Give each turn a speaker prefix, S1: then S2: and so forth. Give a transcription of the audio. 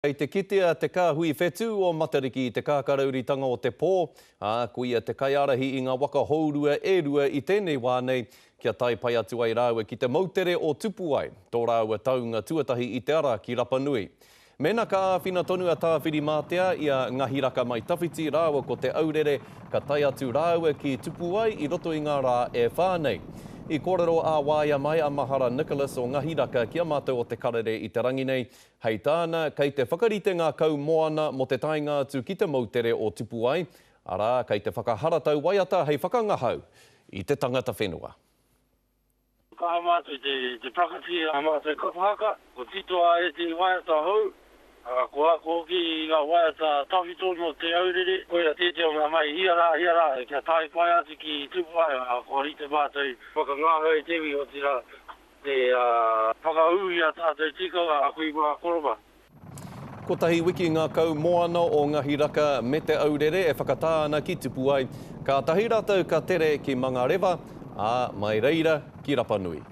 S1: Kei te kitea te kāhui whetū o Matariki i te kākarauritanga o te pō, ā, ko ia te kaiārahi i ngā waka hourua e rua i tēnei wā nei, kia tae pai atu ai rāua ki te moutere o Tupuai, tō rāua taunga tuatahi i te ara ki Rapanui. Mēnā ka āwhina tonu a Tāwhirimātea i a Ngahiraka Mai Tawhiti rāua ko Te Aurere, ka tae atu rāua ki Tupuai i roto i ngā rā e whā nei. I kōrero ā-waea mai a Mahara Nicholas o Ngahiraka ki a mātou o Te Karere i te rangi nei, Hei tāna, kei te whakarite ngā kaumoana mō te taenga atu ki te moutere o Tupuai, arā, kei te whakaharatau waiata hei whakangahau i te tangata whenua.
S2: Kaha mātou i te prakati a mātou kapa haka, ko titoa ētehi waiata hou, ko ako hoki i ngā waiata tawhito nō Te Aurere, koia tētehi o ngā mahi ia rā, ia rā, kia tae pai atu ki Tupuai, kua rite mātou whakangahau i te iwi, otirā, Te whakaū i a tātou tikanga a kui mā koro mā.
S1: Kotahi wiki ngā kau moana o Ngahiraka me Te Aurere e whakatā ana ki Tupuai. Kātahi rātou ka tere ki Mangareva, ā, mai reira ki Rapanui.